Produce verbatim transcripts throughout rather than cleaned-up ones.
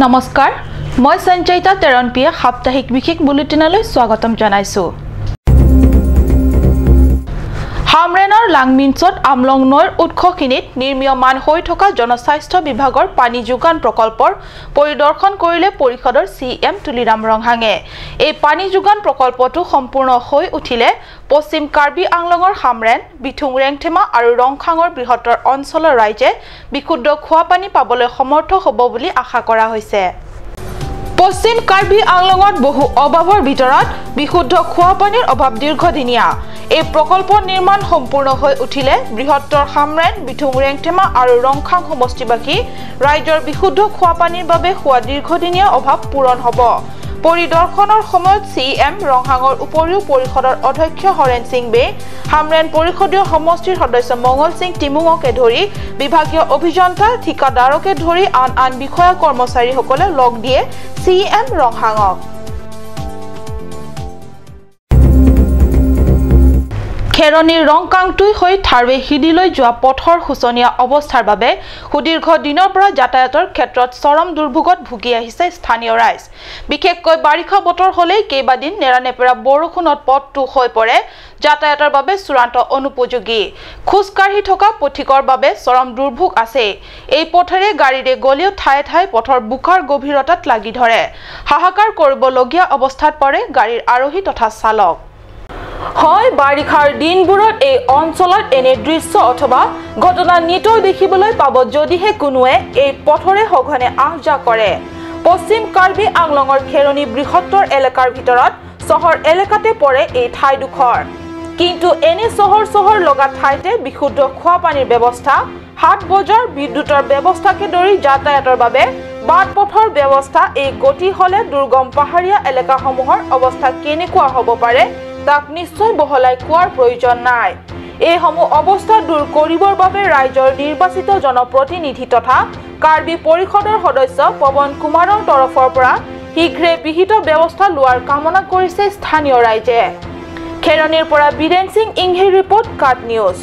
নমস্কাৰ, মই সঞ্চয়িতা তেৰণপিয়ে সাপ্তাহিক বিশেষ বুলেটিনলৈ স্বাগতম জনাইছো। হামৰেনৰ লাংমিনচত আমলং নৈৰ উৎসখিনিত নিৰ্মীয়মান হৈ থকা জনস্বাস্থ্য বিভাগৰ পানী যোগান প্ৰকল্পৰ পৰিদৰ্শন কৰিলে পৰিষদৰ চি ই এম তুলিৰাম ৰংহাঙে। এই পানী যোগান প্ৰকল্পটো সম্পূৰ্ণ হৈ উঠিলে পশ্চিম কাৰ্বি আংলঙৰ হামৰেন, বিথুং ৰেংথেমা আৰু ৰংহাঙৰ বৃহত্তৰ অঞ্চলৰ ৰাইজে বিশুদ্ধ খোৱা পানী পাবলৈ সমৰ্থ হ'ব বুলি আশা কৰা হৈছে। পশ্চিম কাৰ্বি আংলঙত বহু অভাৱৰ ভিতৰত বিশুদ্ধ খোৱা পানীৰ অভাৱ দীৰ্ঘদিনীয়া। এই প্ৰকল্প নিৰ্মাণ সম্পূৰ্ণ হৈ উঠিলে বৃহত্তৰ হামৰেন, বিথুং ৰেংথেমা আৰু ৰংহাং সমষ্টিবাসী ৰাইজৰ বিশুদ্ধ খোৱা পানীৰ বাবে হোৱা দীৰ্ঘদিনীয়া অভাৱ পূৰণ হ'ব। পৰিদৰ্শনৰ সময়ত চি ই এম ৰংহাঙৰ উপৰিও পৰিষদৰ অধ্যক্ষ হৰেণ সিং বে, হামৰেন পৰিষদীয় সমষ্টিৰ সদস্য মংগল সিং টিমুঙকে ধৰি বিভাগীয় অভিযন্তা, ঠিকাদাৰকে ধৰি আন আন বিষয়া কৰ্মচাৰীসকলে লগ দিয়ে চি ই এম ৰংহাঙক। খেৰণিৰ ৰংকাংটুই হৈ থাৰ্ৱে হিডিলৈ যোৱা পথৰ শোচনীয় অৱস্থাৰ বাবে সুদীৰ্ঘ দিনৰ পৰা যাতায়াতৰ ক্ষেত্ৰত চৰম দুৰ্ভোগত ভুগি আহিছে স্থানীয় ৰাইজ। বিশেষকৈ বাৰিষা বতৰ হ'লেই কেইবাদিন নেৰানেপেৰা বৰষুণত পথটো হৈ পৰে যাতায়াতৰ বাবে চূড়ান্ত অনুপযোগী। খোজকাঢ়ি থকা পথিকৰ বাবে চৰম দুৰ্ভোগ আছে। এই পথেৰে গাড়ীৰে গ'লেও ঠায়ে ঠায়ে পথৰ বোকাৰ গভীৰতাত লাগি ধৰে। হাহাকাৰ কৰিবলগীয়া অৱস্থাত পৰে গাড়ীৰ আৰোহী তথা চালক। হয়, বাৰিষাৰ দিনবোৰত এই অঞ্চলত এনে দৃশ্য অথবা ঘটনা নিতৌ দেখিবলৈ পাব, যদিহে কোনোৱে এই পথৰে সঘনে আহ যাহ কৰে। পশ্চিম কাৰ্বি আংলঙৰ খেৰণি বৃহত্তৰ এলেকাৰ ভিতৰত চহৰ এলেকাতে পৰে এই ঠাইডোখৰ। কিন্তু এনে চহৰ চহৰ লগা ঠাইতে বিশুদ্ধ খোৱা পানীৰ ব্যৱস্থা, হাট বজাৰ, বিদ্যুতৰ ব্যৱস্থাকে ধৰি যাতায়াতৰ বাবে বাট পথৰ ব্যৱস্থা এই গতি হ'লে দুৰ্গম পাহাৰীয়া এলেকাসমূহৰ অৱস্থা কেনেকুৱা হ'ব পাৰে, তাক নিশ্চয় বহলাই কোৱাৰ প্ৰয়োজন নাই। এইসমূহ অৱস্থা দূৰ কৰিবৰ বাবে ৰাইজৰ নিৰ্বাচিত জনপ্ৰতিনিধি তথা কাৰ্বি পৰিষদৰ সদস্য পৱন কুমাৰৰ তৰফৰ পৰা শীঘ্ৰে বিহিত ব্যৱস্থা লোৱাৰ কামনা কৰিছে স্থানীয় ৰাইজে। খেৰণিৰ পৰা বীৰেন সিং ইংহিৰ ৰিপৰ্ট, কাট নিউজ।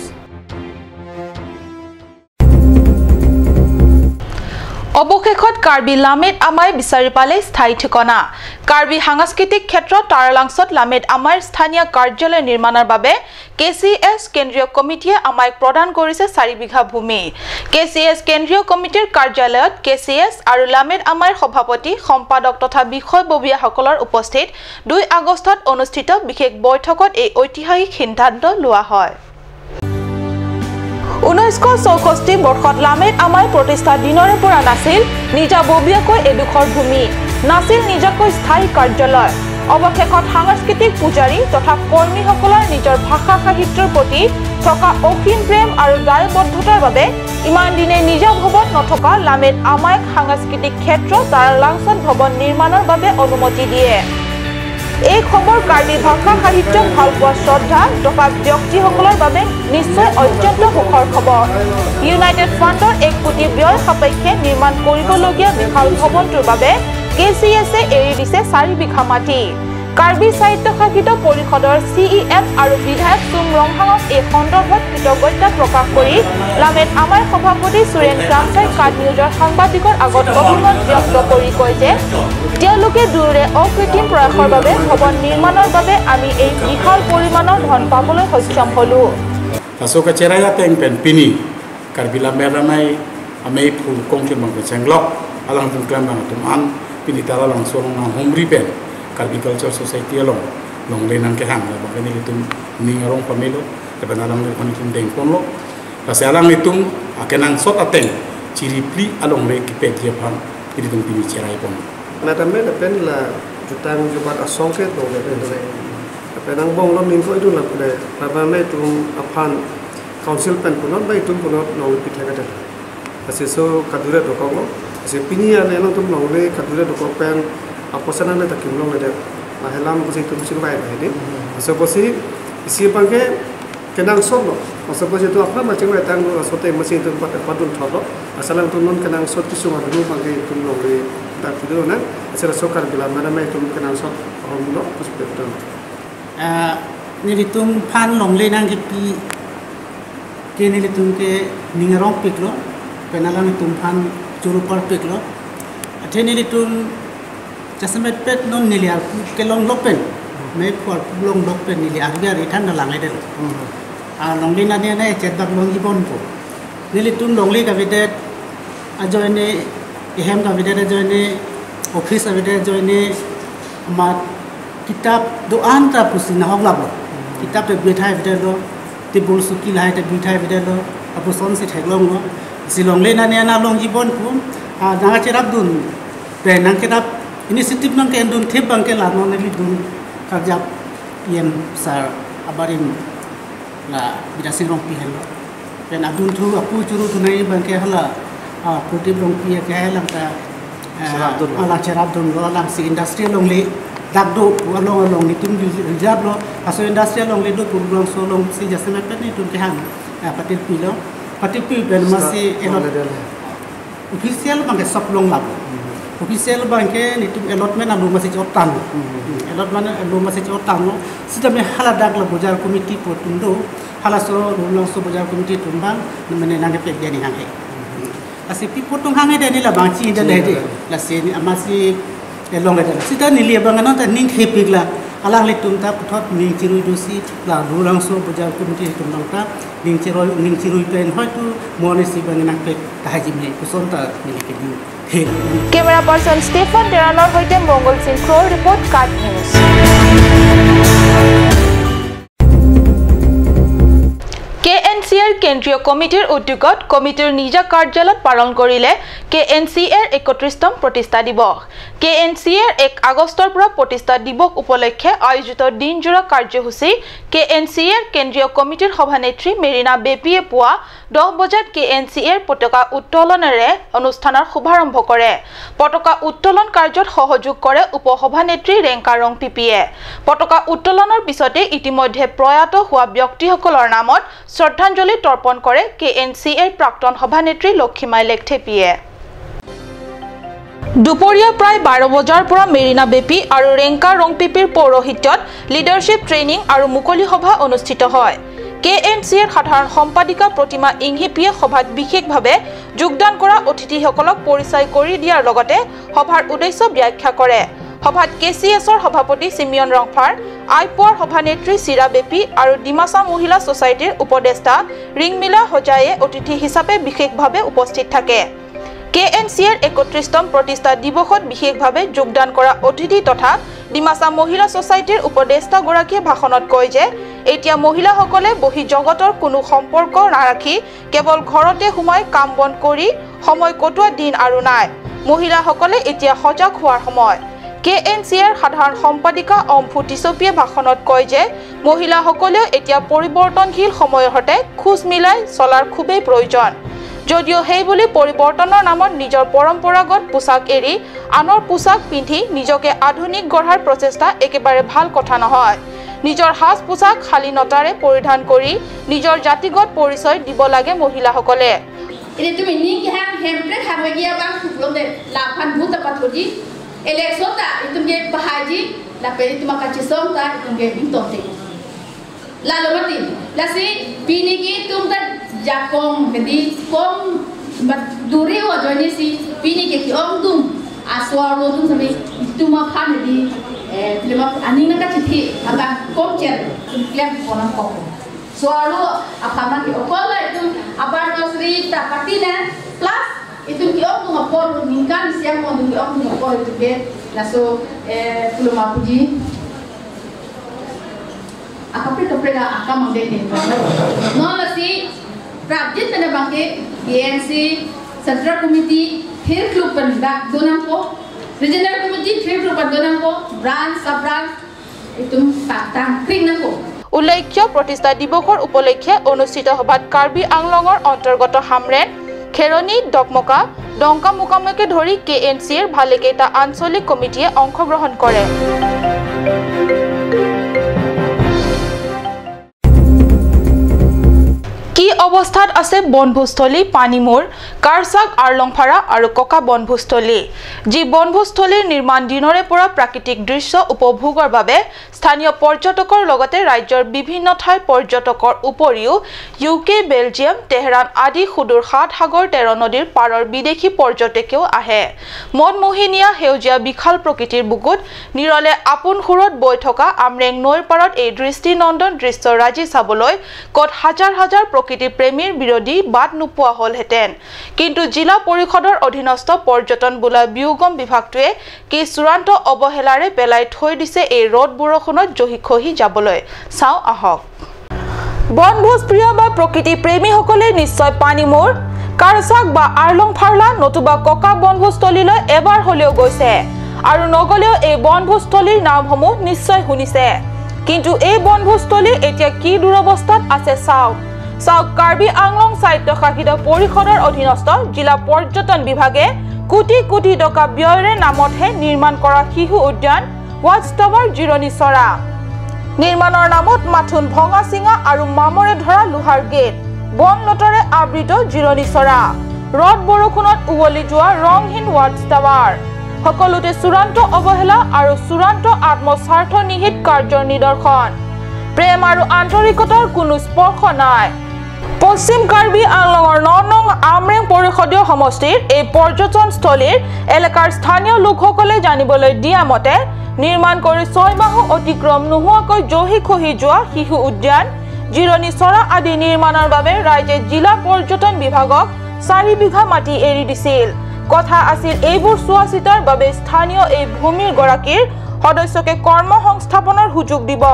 অৱশেষত কাৰ্বি লামেত আমাই বিচাৰি পালে স্থায়ী ঠিকনা। কাৰ্বি সাংস্কৃতিক ক্ষেত্ৰ তাৰালাংচত লামেত আমাইৰ স্থানীয় কাৰ্যালয় নিৰ্মাণৰ বাবে কে চি এছ কেন্দ্ৰীয় কমিটিয়ে আমাইক প্ৰদান কৰিছে চাৰি বিঘা ভূমি। কে চি এছ কেন্দ্ৰীয় কমিটিৰ কাৰ্যালয়ত কে চি এছ আৰু লামেত আমাইৰ সভাপতি, সম্পাদক তথা বিষয়ববীয়াসকলৰ উপস্থিত দুই আগষ্টত অনুষ্ঠিত বিশেষ বৈঠকত এই ঐতিহাসিক সিদ্ধান্ত লোৱা হয়। ঊনৈছশ চৌষষ্ঠি বৰ্ষত লামেত আমাই প্ৰতিষ্ঠা দিনৰে পৰা নাছিল নিজাববীয়াকৈ এডোখৰ ভূমি, নাছিল নিজাকৈ স্থায়ী কাৰ্যালয়। অৱশেষত সাংস্কৃতিক পূজাৰী তথা কৰ্মীসকলৰ নিজৰ ভাষা সাহিত্যৰ প্ৰতি থকা অসীম প্ৰেম আৰু দায়বদ্ধতাৰ বাবে ইমান দিনে নিজা ভৱন নথকা লামেত আমাইক সাংস্কৃতিক ক্ষেত্ৰ তাৰালাংচত ভৱন নিৰ্মাণৰ বাবে অনুমতি দিয়ে। এই খবৰ কাৰ্বি ভাষা সাহিত্যক ভাল পোৱা শ্ৰদ্ধা থকা ব্যক্তিসকলৰ বাবে নিশ্চয় অত্যন্ত সুখৰ খবৰ। ইউনাইটেড ফাণ্ডৰ এক কোটি ব্যয় সাপেক্ষে নিৰ্মাণ কৰিবলগীয়া বিশাল ভৱনটোৰ বাবে কে চি এছে এৰি দিছে চাৰি বিঘা মাটি। কাৰ্বি স্বায়ত্তশাসিত পৰিষদৰ চি ই এম আৰু বিধায়ক চুম ৰংহাঙক এই সন্দৰ্ভত কৃতজ্ঞতা প্ৰকাশ কৰি লামেত আমাইৰ সভাপতি সুৰেন ক্ৰামচাই কাট নিউজৰ সাংবাদিকৰ আগত অভিমত ব্যক্ত কৰি কয় যে তেওঁলোকে দুয়োৰে অকৃত্ৰিম প্ৰয়াসৰ বাবে ভৱন নিৰ্মাণৰ বাবে আমি এই বিশাল পৰিমাণৰ ধন পাবলৈ সক্ষম হলো। Laso kacherai ateng pen pini Karbi Lammet Amei, Amei Phu Kongthim Bangphen Senglok alangtum klemdam atum an pini Taralangso along nanghumri pen Karbi Culture Society along longle nangkehang labangke nelitum ning arong pamelo, lapen alangliphan itum dengponlo. Lasi alanglitum akenangsot ateng chiri phli alongle kepekji aphan nelitum pini cherai pon. Ladak me lapen la jutang jubat asong ke do lapen do. Lapen angbong lo ningko idun lapen lapen me itum aphan council pen punot ba itum punot nong pithek ada. Lasi laso kadure dokok lo. Lasi pini ane alangtum longle kadure dokok pen aposan ane ta kimlong le de. Lahelam pusi itum chingvai ba hedi. Laso pusi isi abangke kenangsot lo. Laso pusi itum aphan ma chingvai tanglo, laso te masi itum pat padun thotlo. Lasi alangtum non kenangsot kesung adung abangke itum longle dak pido na. Lasi laso Karbi Lammet Amei itum kenangsot ahom lo pusi itum. Ah, nelitum aphan longle nangkepi ke nelitum ke ning arongpiklo, pen alanglitum aphan choro parpiklo. Athe nelitum jasemet pet non neli arpu kelong lok pen, me phu arpu long lok pen neli arve ari than ta lang-edetlo. Hmm. Alongle nani ana echet bak longji bon ko. Nelitum longle kavedet ajoine, ehem kavedet ajoine, office kavedet ajoine, amat kitap do-an ta pusi nahok laplo. Hmm. Kitap ta bithai avedetlo, table soki lahai ta bithai avedetlo, apusonsi theklonglo. Si longle nani ana longji bon ko, ah, nangkacherap dun, pen nangkerap initiative nangke-endun thip abangke la non neli dun karjap E M sir abarim la Bidya Sing Rongpi henlo. Pen adunthu apu churu thunei abangke hala, ah, Pradip Rongpi ke hai alang ta, ah, Cherap dunlo. Alang cherap dunlo, alangsi industry alongle dak do, along along nelitum reserve lo, laso industry alongle do, Rulangso alongsi jasemet pen nelitum kehang, ah, patirpilo, patirpi pen masi Start elot longle dele. Official abangke sop longlap. Hmm. Official abangke nelitum allotment alo masi chot tanglo. Hmm. Allotment alo masi chot tanglo. Sitame hala dak la bojar committee pu atum do. Halaso Rulangso bojar committee atum abang mane nangkepek dia ni hanghe. Hmm. Lasi pi pu atum hanghe dia ni labang chi dia le de. Chi dia le. Lasi ni amatsi elong le de. Sita neli abang non ta ning thepik la. Alanglitum ta puthot ning chirui dosi la Rulangso bojar committee atum abang ta ning chirui, ning chirui pen hoitu mo neli si abang nangpek tahai ji me puson ta neli kedi. He. Camera person Stephen Teronor সৈতে মংগল সিং ক্ৰ'ৰ report, KAT News। K N C এৰ কেন্দ্ৰীয় কমিটিৰ উদ্যোগত কমিটিৰ নিজা কাৰ্যালয়ত পালন কৰিলে কে এন চি এৰ একত্ৰিশতম প্ৰতিষ্ঠা দিৱস। কে এন চি এৰ এক আগষ্টৰ পৰা প্ৰতিষ্ঠা দিৱস উপলক্ষে আয়োজিত দিনজোৰা কাৰ্যসূচী কে এন চি এৰ কেন্দ্ৰীয় কমিটিৰ সভানেত্ৰী মেৰিনা বেপীয়ে পুৱা দহ বজাত কে এন চি এৰ পতাকা উত্তোলনেৰে অনুষ্ঠানৰ শুভাৰম্ভ কৰে। পতাকা উত্তোলন কাৰ্যত সহযোগ কৰে উপ সভানেত্ৰী ৰেংকা ৰংপিপিয়ে। পতাকা উত্তোলনৰ পিছতে ইতিমধ্যে প্ৰয়াত হোৱা ব্যক্তিসকলৰ নামত শ্ৰদ্ধাঞ্জলি তৰ্পণ কৰে কে এন চি এৰ প্ৰাক্তন সভানেত্ৰী লক্ষীমাই লেকথেপীয়ে। দুপৰীয়া প্ৰায় বাৰ বজাৰ পৰা মেৰিনা বেপী আৰু ৰেংকা ৰংপিপিৰ পৌৰোহিত্যত লিডাৰশ্বিপ ট্ৰেইনিং আৰু মুকলি সভা অনুষ্ঠিত হয়। কে এন চি এৰ সাধাৰণ সম্পাদিকা প্ৰতিমা ইংহিপিয়ে সভাত বিশেষভাৱে যোগদান কৰা অতিথিসকলক পৰিচয় কৰি দিয়াৰ লগতে সভাৰ উদ্দেশ্য ব্যাখ্যা কৰে। সভাত কে চি এছৰ সভাপতি চিমিয়ন ৰংফাৰ, আইপুৱাৰ সভানেত্ৰী চিৰা বেপী আৰু ডিমাচা মহিলা ছ'চাইটিৰ উপদেষ্টা ৰিংমিলা হজায়ে অতিথি হিচাপে বিশেষভাৱে উপস্থিত থাকে। কে এন চি এৰ একত্ৰিশতম প্ৰতিষ্ঠা দিৱসত বিশেষভাৱে যোগদান কৰা অতিথি তথা ডিমাচা মহিলা ছ'চাইটিৰ উপদেষ্টাগৰাকীয়ে ভাষণত কয় যে এতিয়া মহিলাসকলে বহিঃ জগতৰ কোনো সম্পৰ্ক নাৰাখি কেৱল ঘৰতে সোমাই কাম বন কৰি সময় কটোৱা দিন আৰু নাই। মহিলাসকলে এতিয়া সজাগ হোৱাৰ সময়। কে এন চি এৰ সাধাৰণ সম্পাদিকা অম্ফু টিচপীয়ে ভাষণত কয় যে মহিলাসকলেও এতিয়া পৰিৱৰ্তনশীল সময়ৰ সৈতে খোজ মিলাই চলাৰ খুবেই প্ৰয়োজন। যদিও সেইবুলি পৰিৱৰ্তনৰ নামত নিজৰ পৰম্পৰাগত পোছাক এৰি আনৰ পোছাক পিন্ধি নিজকে আধুনিক গঢ়াৰ প্ৰচেষ্টা একেবাৰে ভাল কথা নহয়। নিজৰ সাজ পোছাক শালীনতাৰে পৰিধান কৰি নিজৰ জাতিগত পৰিচয় দিব লাগে মহিলাসকলে। Ini tumi ning kehang Hemprek hang lagi abang kuplom de laphan bhuta pathoji. Election ta itum ke pahaji, lapen itum akachisong ta itum ke bingtong te. Lalo mati, lasi pini ke itum ta jakong, jadi kong bat duri wa joni si pini ke ki-ong dum, aswar lo dum sami itum aphan jadi, eh, terima aning na kachithi, abang kong cher, itum kliang konang kong. Swaro apharman ke okol la itum anniversary ta party na plus itum ke-ong dum apor ningkan siang mon dum ke-ong dum apor itum ke laso, eh, puloma puji. Akapre kapre ka akam angdeng deng. Non lasi prapjit pen abangke K N C Central Committee thir kluk pen dak donangpo, Regional Committee thir kluk pen donangpo, branch, sub branch, itum tak tang kring nangko. উল্লেখ্য, প্ৰতিষ্ঠা দিৱসৰ উপলক্ষে অনুষ্ঠিত সভাত কাৰ্বি আংলঙৰ অন্তৰ্গত হামৰেণ, খেৰণি, ডকমকা, ডংকা মোকামকে ধৰি কে এন চিৰ ভালেকেইটা আঞ্চলিক কমিটিয়ে অংশগ্ৰহণ কৰে। কি অৱস্থাত আছে বনভোজস্থলী পানীমূৰ, কাৰচাক, আৰলংফাৰা আৰু ককা বনভোজস্থলী। যি বনভোজস্থলীৰ নিৰ্মাণ দিনৰে পৰা প্ৰাকৃতিক দৃশ্য উপভোগৰ বাবে স্থানীয় পৰ্যটকৰ লগতে ৰাজ্যৰ বিভিন্ন ঠাইৰ পৰ্যটকৰ উপৰিও ইউ কে, বেলজিয়াম, তেহৰাণ আদি সুদূৰ সাত সাগৰ তেৰ নদীৰ পাৰৰ বিদেশী পৰ্যটকেও আহে। মনমোহনীয়া সেউজীয়া বিশাল প্ৰকৃতিৰ বুকুত নিৰলে আপোন সুৰত বৈ থকা আমৰেং নৈৰ পাৰত এই দৃষ্টিনন্দন দৃশ্য ৰাজি চাবলৈ কত হাজাৰ হাজাৰ প্ৰকৃতি প্ৰেমীৰ বিৰোধী বাট নোপোৱা হলহেঁতেন। কিন্তু জিলা পৰিষদৰ অধীনস্থ পৰ্যটন বোলা বিয়োগম বিভাগটোৱে কি চূড়ান্ত অৱহেলাৰে পেলাই থৈ দিছে এই ৰ'দ বৰষুণত জহি খহি যাবলৈ। চাওঁ আহক। বনভোজ প্ৰিয় বা প্ৰকৃতি প্ৰেমীসকলে নিশ্চয় পানীমূৰ, কাৰচাক বা আৰলং ফাৰ্লা নতুবা ককা বনভোজস্থলীলৈ এবাৰ হ'লেও গৈছে আৰু নগলেও এই বনভোজস্থলীৰ নামসমূহ নিশ্চয় শুনিছে। কিন্তু এই বনভোজস্থলী এতিয়া কি দুৰৱস্থাত আছে চাওক। চাওক, কাৰ্বি আংলং স্বায়ত্তশাসিত পৰিষদৰ অধীনস্থ জিলা পৰ্যটন বিভাগে কোটি কোটি টকা ব্যয়েৰে নামতহে নিৰ্মাণ কৰা শিশু উদ্যান ৱাটছ টাৱাৰ জিৰণি চৰা। নিৰ্মাণৰ নামত মাথোন ভঙা চিঙা আৰু মামৰে ধৰা লোহাৰ গেট, বন লতাৰে আবৃত জিৰণি চৰা, ৰদ বৰষুণত উৱলি যোৱা ৰংহীন ৱাটছ টাৱাৰ, সকলোতে চূড়ান্ত অৱহেলা আৰু চূড়ান্ত আত্মস্বাৰ্থ নিহিত কাৰ্যৰ নিদৰ্শন। প্ৰেম আৰু আন্তৰিকতাৰ কোনো স্পৰ্শ নাই। পশ্চিম কাৰ্বি আংলঙৰ ন নং আমৰেং পৰিষদীয় সমষ্টিৰ এই পৰ্যটনস্থলীৰ এলেকাৰ স্থানীয় লোকসকলে জানিবলৈ দিয়া মতে, নিৰ্মাণ কৰি ছয় মাহো অতিক্ৰম নোহোৱাকৈ জহি খহি যোৱা শিশু উদ্যান, জিৰণি চৰা আদি নিৰ্মাণৰ বাবে ৰাইজে জিলা পৰ্যটন বিভাগক চাৰি বিঘা মাটি এৰি দিছিল। কথা আছিল, এইবোৰ চোৱা চিতাৰ বাবে স্থানীয় এই ভূমিৰ গৰাকীৰ সদস্যকে কৰ্ম সংস্থাপনৰ সুযোগ দিব।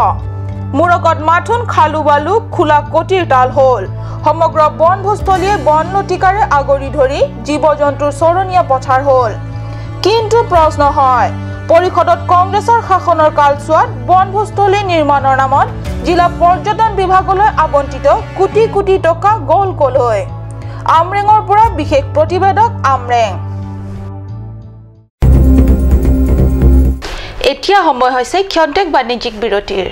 মুৰকত মাথোন খালু বালু খোলা কটিৰ তাল হ'ল। সমগ্ৰ বনভোজস্থলীয়ে বন লতিকাৰে আগুৰি ধৰি জীৱ জন্তুৰ চৰণীয়া পথাৰ হ'ল। কিন্তু প্ৰশ্ন হয়, পৰিষদত কংগ্ৰেছৰ শাসনৰ কালছোৱাত বনভোজস্থলী নিৰ্মাণৰ নামত জিলা পৰ্যটন বিভাগলৈ আবণ্টিত কোটি কোটি টকা গ'ল কলৈ? আমৰেঙৰ পৰা বিশেষ প্ৰতিবেদক আমৰেং। এতিয়া সময় হৈছে ক্ষন্তেক বাণিজ্যিক বিৰতিৰ।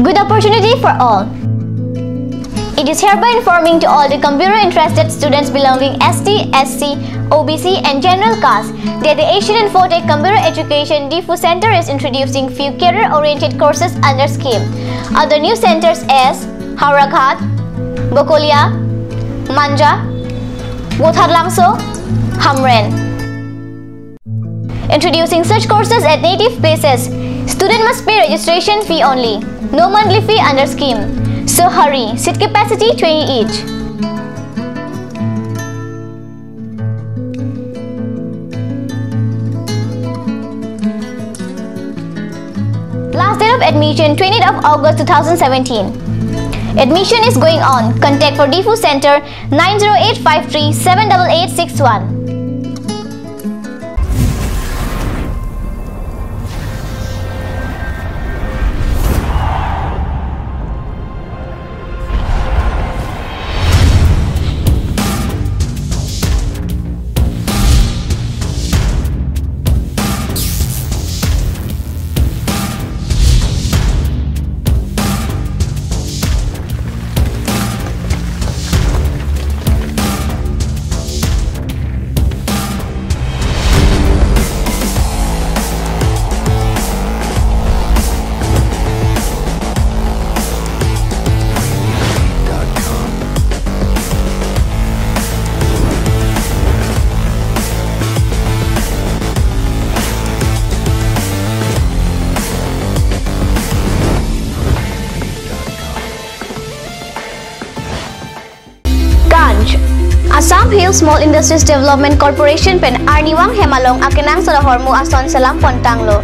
Good opportunity for all. It is hereby informing to all the computer interested students belonging S T, S C, O B C and general caste that the Asian Infotech Computer Education Diphu Center is introducing few career-oriented courses under scheme. Other new centers as Howraghat, Bokolia, Manja, Vothatlangso, Hamren. Introducing such courses at native places. Student must pay registration fee only. No monthly fee under scheme. So hurry, seat capacity twenty each. Last date of admission, twentieth of August two thousand seventeen. Admission is going on. Contact for Diphu Center, nine zero eight five three seven double eight six one. Hill Small Industries Development Corporation pen arnivang hem along akenangsot ahormu ason selam pon tanglo.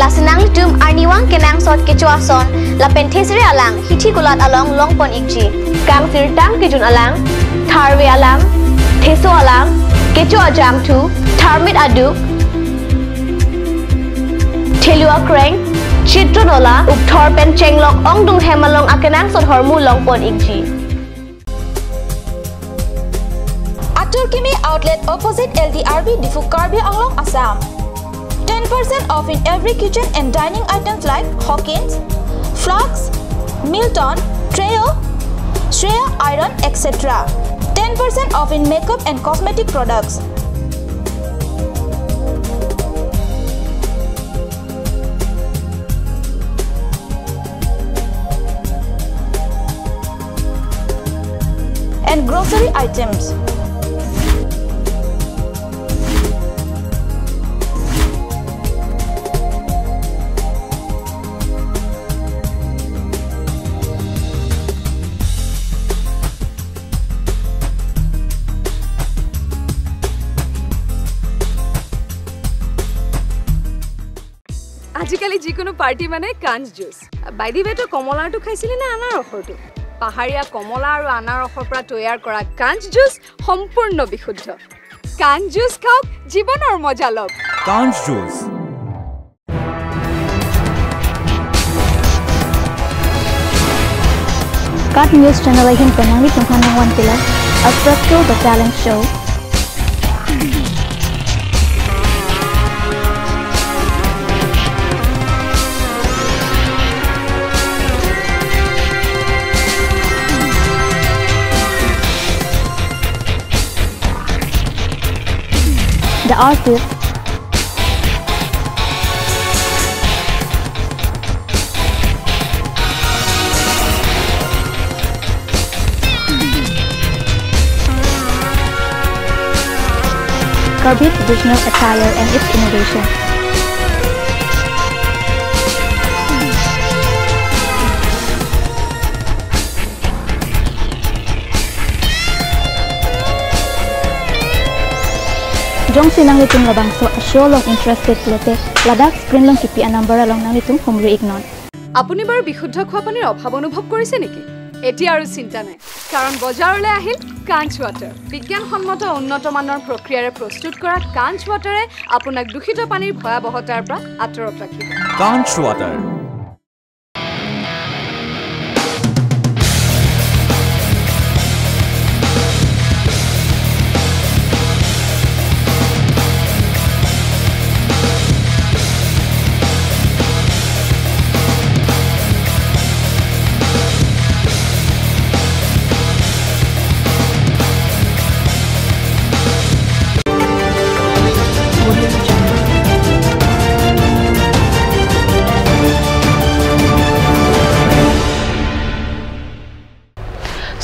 Lasi nanglitum arnivang kenangsot kecho ason lapen thesere alang hithi kulat along long pon ikji. Kangsirtang kejun alang, tharve alang, theso alang, kecho ajangthu, tharmit aduk, thelu akreng, chitro nola, ukthor pen chenglok ongdung hem along akenangsot ahormu long pon ikji. Atur Kimi Outlet, opposite L D R B, Diphu, Karbi Anglong, Assam. Ten percent off in every kitchen and dining items like Hawkins, flasks, Milton, Treo, Shreya iron, et cetera. Ten percent off in makeup and cosmetic products. And grocery items. আজিকালি যিকোনো পাৰ্টি মানে কাঞ্চ juice. By the ৱে, তই কমলাৰটো খাইছিলি নে আনাৰসৰটো? পাহাৰীয়া কমলা আৰু আনাৰসৰ পৰা তৈয়াৰ কৰা কাঞ্চ জুচ সম্পূৰ্ণ বিশুদ্ধ। কাঞ্চ জুচ খাওক, জীৱনৰ মজা লওক। Kanch Juice. KAT News Channel ahin pen nanglitum aphan nangvan pila Astro Show, The Talent Show. The Artist. Karbi traditional attire and its innovation. Jongsi nanglitum labangso a-show along interested pulote, ladak screen along kipi a-number along nanglitum humri iknon. আপুনি বাৰু বিশুদ্ধ খোৱা পানীৰ অভাৱ অনুভৱ কৰিছে নেকি? এতিয়া আৰু চিন্তা নাই, কাৰণ বজাৰলৈ আহিল কাঞ্চ ৱাটাৰ। বিজ্ঞানসন্মত উন্নত মানৰ প্ৰক্ৰিয়াৰে প্ৰস্তুত কৰা কাঞ্চ ৱাটাৰে আপোনাক দূষিত পানীৰ ভয়াৱহতাৰ পৰা আঁতৰত ৰাখিব। Kanch Water.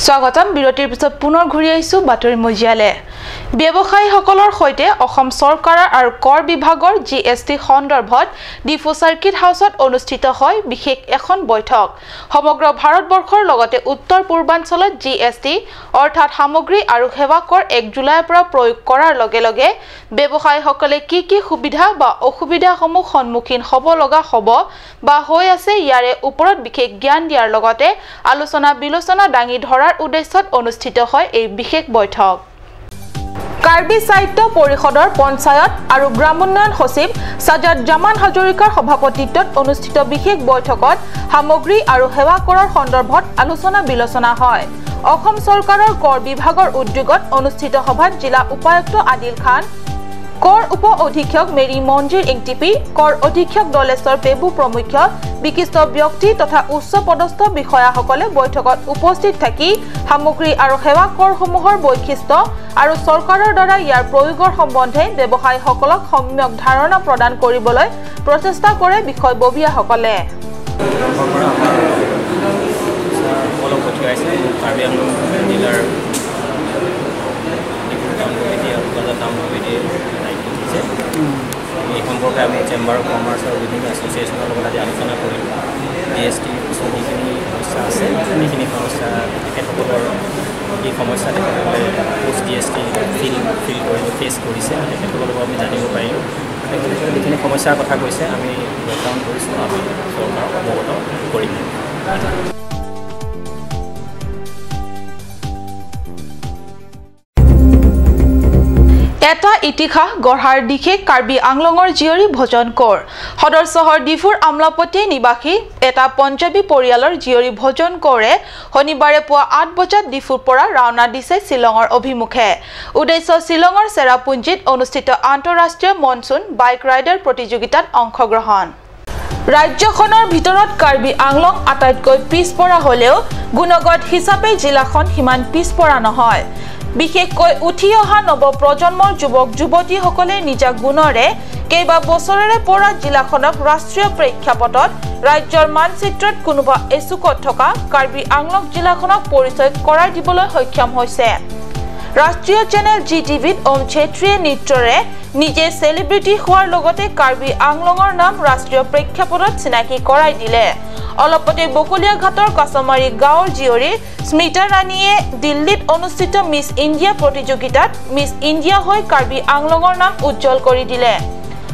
স্বাগতম। বিৰতিৰ পিছত পুনৰ ঘূৰি আহিছো বাতৰি মজিয়ালে। ব্যৱসায়ীসকলৰ সৈতে অসম চৰকাৰৰ আৰু কৰ বিভাগৰ জি এছ টি সন্দৰ্ভত ডিফু চাৰ্কিট হাউচত অনুষ্ঠিত হয় বিশেষ এখন বৈঠক। সমগ্ৰ ভাৰতবৰ্ষৰ লগতে উত্তৰ পূৰ্বাঞ্চলত জি এছ টি অৰ্থাৎ সামগ্ৰী আৰু সেৱা কৰ এক জুলাইৰ পৰা প্ৰয়োগ কৰাৰ লগে লগে ব্যৱসায়ীসকলে কি কি সুবিধা বা অসুবিধাসমূহ সন্মুখীন হ'ব লগা হ'ব বা হৈ আছে, ইয়াৰে ওপৰত বিশেষ জ্ঞান দিয়াৰ লগতে আলোচনা বিলোচনা দাঙি ধৰাৰ উদ্দেশ্যত অনুষ্ঠিত হয় এই বিশেষ বৈঠক। কাৰ্বি সাহিত্য পৰিষদৰ পঞ্চায়ত আৰু গ্ৰামোন্নয়ন সচিব ছাজাদ জামান হাজৰিকাৰ সভাপতিত্বত অনুষ্ঠিত বিশেষ বৈঠকত সামগ্ৰী আৰু সেৱা কৰৰ সন্দৰ্ভত আলোচনা বিলোচনা হয়। অসম চৰকাৰৰ কৰ বিভাগৰ উদ্যোগত অনুষ্ঠিত সভাত জিলা উপায়ুক্ত আদিল খান, কৰ উপ অধীক্ষক মেৰী মঞ্জিৰ ইংটিপি, কৰ অধীক্ষক দলেশ্বৰ পেবু প্ৰমুখ্য বিশিষ্ট ব্যক্তি তথা উচ্চ পদস্থ বিষয়াসকলে বৈঠকত উপস্থিত থাকি সামগ্ৰী আৰু সেৱা কৰসমূহৰ বৈশিষ্ট্য আৰু চৰকাৰৰ দ্বাৰা ইয়াৰ প্ৰয়োগৰ সম্বন্ধে ব্যৱসায়ীসকলক সম্যক ধাৰণা প্ৰদান কৰিবলৈ প্ৰচেষ্টা কৰে বিষয়ববীয়াসকলে। অলপ পঠিয়াইছে কাৰ্বি আংলং জিলাৰ ডিব্ৰুগড় টাউন কমিটি আৰু গোৱালপাৰা টাউন কমিটিয়ে দায়িত্ব দিছে। এইখন সম্পৰ্কে আমি চেম্বাৰ অফ কমাৰ্চ আৰু বিভিন্ন এছ'চিয়েশ্যনৰ লগত আজি আলোচনা কৰিলোঁ। জি এছ টিৰ যিখিনি সমস্যা আছে, সেইখিনি সমস্যা তেখেতসকলৰ, এই সমস্যা তেখেতসকলে পোষ্ট জি এছ টি ফিল, ফিল কৰি, ফেচ কৰিছে, তেখেতসকলৰ পৰা আমি জানিব পাৰিলোঁ। তেখেতসকলে যিখিনি সমস্যাৰ কথা কৈছে, আমি নোট ডাউন কৰিছোঁ, আমি চৰকাৰক অৱগত কৰিম। এটা ইতিহাস গঢ়াৰ দিশে কাৰ্বি আংলঙৰ জীয়ৰী ভজন কৌৰ। সদৰ চহৰ ডিফুৰ আমলাপট্টি নিবাসী এটা পঞ্জাৱী পৰিয়ালৰ জীয়ৰী ভজন কৌৰে শনিবাৰে পুৱা আঠ বজাত ডিফুৰ পৰা ৰাওনা দিছে শ্বিলঙৰ অভিমুখে। উদ্দেশ্য শ্বিলঙৰ চেৰাপুঞ্জীত অনুষ্ঠিত আন্তঃৰাষ্ট্ৰীয় মনচুন বাইক ৰাইডাৰ প্ৰতিযোগিতাত অংশগ্ৰহণ। ৰাজ্যখনৰ ভিতৰত কাৰ্বি আংলং আটাইতকৈ পিছপৰা হলেও গুণগত হিচাপে জিলাখন সিমান পিছপৰা নহয়। বিশেষকৈ উঠি অহা নৱপ্ৰজন্মৰ যুৱক যুৱতীসকলে নিজা গুণৰে কেইবা বছৰৰে পৰা জিলাখনক ৰাষ্ট্ৰীয় প্ৰেক্ষাপটত ৰাজ্যৰ মানচিত্ৰত কোনোবা এচুকত থকা কাৰ্বি আংলং জিলাখনক পৰিচয় কৰাই দিবলৈ সক্ষম হৈছে। ৰাষ্ট্ৰীয় চেনেল জি টিভিত ওম চেত্ৰীয়ে নৃত্যৰে নিজে চেলিব্ৰিটি হোৱাৰ লগতে কাৰ্বি আংলঙৰ নাম ৰাষ্ট্ৰীয় প্ৰেক্ষাপটত চিনাকি কৰাই দিলে। অলপতে বকলীয়াঘাটৰ কাছমাৰী গাঁৱৰ জীয়ৰী স্মিতা ৰাণীয়ে দিল্লীত অনুষ্ঠিত মিছ ইণ্ডিয়া প্ৰতিযোগিতাত মিছ ইণ্ডিয়া হৈ কাৰ্বি আংলঙৰ নাম উজ্জ্বল কৰি দিলে।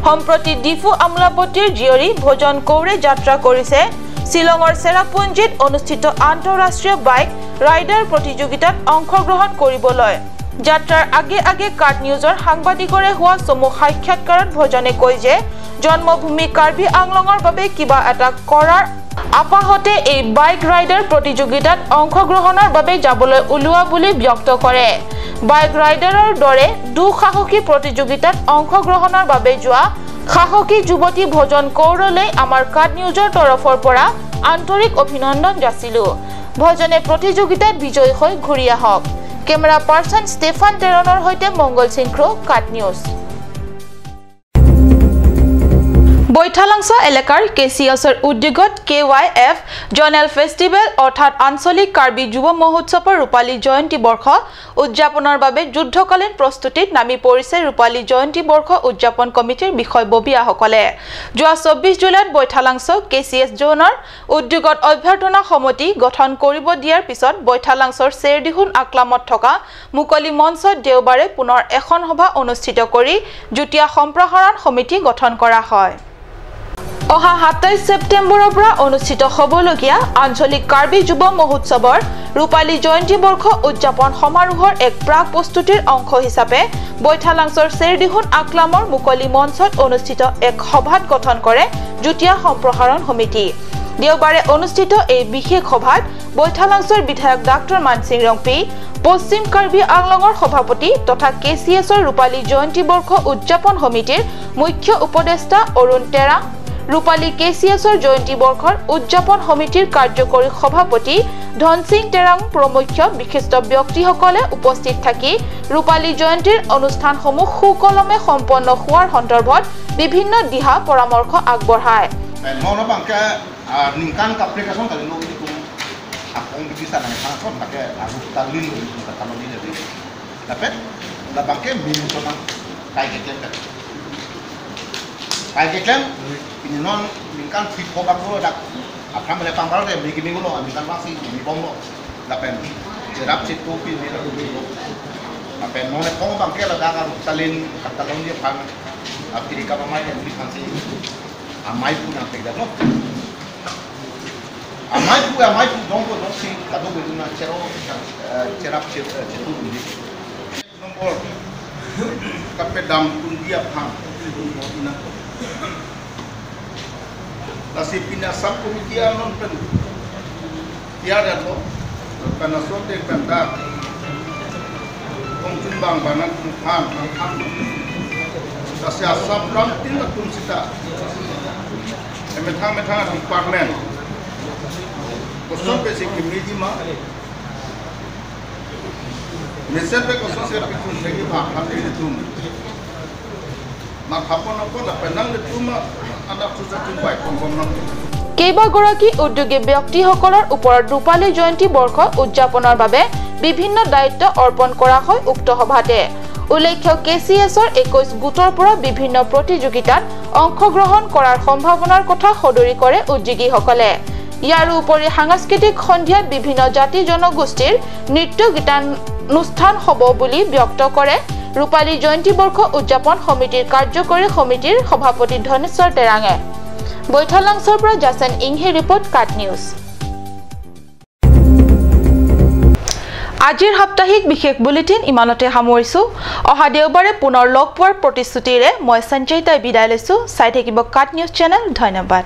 সম্প্ৰতি ডিফু আমলাপট্টিৰ জীয়ৰী ভজন কৌৰে যাত্ৰা কৰিছে শ্বিলঙৰ চেৰাপুঞ্জীত অনুষ্ঠিত আন্তঃৰাষ্ট্ৰীয় বাইক ৰাইডাৰ প্ৰতিযোগিতাত অংশগ্ৰহণ কৰিবলৈ। যাত্ৰাৰ আগে আগে কাট নিউজৰ সাংবাদিকৰে হোৱা চমু সাক্ষাৎকাৰত ভজনে কয় যে জন্মভূমি কাৰ্বি আংলঙৰ বাবে কিবা এটা কৰাৰ আপাহতে এই বাইক ৰাইডাৰ প্ৰতিযোগিতাত অংশগ্ৰহণৰ বাবে যাবলৈ ওলোৱা বুলি ব্যক্ত কৰে। বাইক ৰাইডাৰৰ দৰে দুঃসাহসী প্ৰতিযোগিতাত অংশগ্ৰহণৰ বাবে যোৱা সাহসী যুৱতী ভজন কৌৰলৈ আমাৰ কাট নিউজৰ তৰফৰ পৰা আন্তৰিক অভিনন্দন যাচিলো। ভজনে প্ৰতিযোগিতাত বিজয়ী হৈ ঘূৰি আহক। কেমেৰা পাৰ্চন ষ্টেফান টেৰণৰ সৈতে মংগল সিংহ, কাট নিউজ। বৈঠালাংচ' এলেকাৰ কে চি এছৰ উদ্যোগত K Y F zonal festival অৰ্থাৎ আঞ্চলিক কাৰ্বি যুৱ মহোৎসৱৰ ৰূপালী জয়ন্তী বৰ্ষ উদযাপনৰ বাবে যুদ্ধকালীন প্ৰস্তুতিত নামি পৰিছে ৰূপালী জয়ন্তী বৰ্ষ উদযাপন কমিটিৰ বিষয়ববীয়াসকলে। যোৱা চৌব্বিছ জুলাইত বৈঠালাংচ' কে চি এছ জ'নৰ উদ্যোগত অভ্যৰ্থনা সমিতি গঠন কৰিব দিয়াৰ পিছত বৈঠালাংচৰ চেৰডিহুন আকলামত থকা মুকলি মঞ্চত দেওবাৰে পুনৰ এখন সভা অনুষ্ঠিত কৰি যুটীয়া সম্প্ৰসাৰণ সমিতি গঠন কৰা হয়। অহা সাতাইছ ছেপ্টেম্বৰৰ পৰা অনুষ্ঠিত হ'বলগীয়া আঞ্চলিক কাৰ্বি যুৱ মহোৎসৱৰ ৰূপালী জয়ন্তী বৰ্ষ উদযাপন সমাৰোহৰ এক প্ৰাক প্ৰস্তুতিৰ অংশ হিচাপে বৈঠালাংচৰ চেৰডিহুন আকলামৰ মুকলি মঞ্চত অনুষ্ঠিত এক সভাত গঠন কৰে যুটীয়া সম্প্ৰসাৰণ সমিতি। দেওবাৰে অনুষ্ঠিত এই বিশেষ সভাত বৈঠালাংচৰ বিধায়ক ডাক্তৰ মানসিং ৰংপি, পশ্চিম কাৰ্বি আংলঙৰ সভাপতি তথা কে চি এছৰ ৰূপালী জয়ন্তী বৰ্ষ উদযাপন সমিতিৰ মুখ্য উপদেষ্টা অৰুণ টেৰাং, ৰূপালী কে চি এছৰ জয়ন্তী বৰ্ষৰ উদযাপন সমিতিৰ কাৰ্যকৰী সভাপতি ধনসিং টেৰাং প্ৰমুখ্য বিশিষ্ট ব্যক্তিসকলে উপস্থিত থাকি ৰূপালী জয়ন্তীৰ অনুষ্ঠানসমূহ সুকলমে সম্পন্ন হোৱাৰ সন্দৰ্ভত বিভিন্ন দিহা পৰামৰ্শ আগবঢ়ায়। Mono bangke, ah, ningkan kaprek ason kali lo itum akong bidi sana nangkang ason pakai aru talin lo itum kata lo bidi. Dapat, labangke minggu sonang kai keklem kan. Kai keklem, pini non ningkan piko bak lo dak. Apram le pambal de minggu minggu lo, ningkan masih minggu bom lo. Lapen, jerap situ pini lo minggu lo. Lapen, non kong bangke ladak aru talin, kata lo dia pang. Apiri kama mai yang di pangsi. Amei pu nangpek dam lo. Amei pu, amei pu dong ko dong si kadokave na chero, eh, cherap cher-, eh, chetu dun di. Nombor kape dam kun dia phang. Lasi pini a sub committee anon pen tiar ya to, pen asote pen dak. Kongchun bang banan tum phan, nang phan. Lasi a sub ram tin atum sita. E methang methang department. Koson pe si kimi di ma. Mesen pe koson si pikun segi bang, phan di tum. Makhapon apon lapen nanglitum anak susa tumpai pon pon nang. কেইবাগৰাকী উদ্যোগী ব্যক্তিসকলৰ ওপৰত ৰূপালী জয়ন্তী বৰ্ষ উদযাপনৰ বাবে বিভিন্ন দায়িত্ব অৰ্পণ কৰা হয় উক্ত সভাতে। উল্লেখ্য, কে চি এছৰ একৈশ গোটৰ পৰা বিভিন্ন প্ৰতিযোগিতাত অংশগ্ৰহণ কৰাৰ সম্ভাৱনাৰ কথা সদৰি কৰে উদ্যোগীসকলে। ইয়াৰ উপৰি সাংস্কৃতিক সন্ধিয়াত বিভিন্ন জাতি জনগোষ্ঠীৰ নৃত্য গীতানুষ্ঠান হ'ব বুলি ব্যক্ত কৰে ৰূপালী জয়ন্তী বৰ্ষ উদযাপন সমিতিৰ কাৰ্যকৰী সমিতিৰ সভাপতি ধনেশ্বৰ তেৰাঙে। বৈঠালাংচৰ পৰা জাচেন ইংহে ৰিপৰ্ট, কাট নিউজ। আজিৰ সাপ্তাহিক বিশেষ বুলেটিন ইমানতে সামৰিছো। অহা দেওবাৰে পুনৰ লগ পোৱাৰ প্ৰতিশ্ৰুতিৰে মই সঞ্চয়িতাই বিদায় লৈছো। চাই থাকিব কাট নিউজ চেনেল। ধন্যবাদ।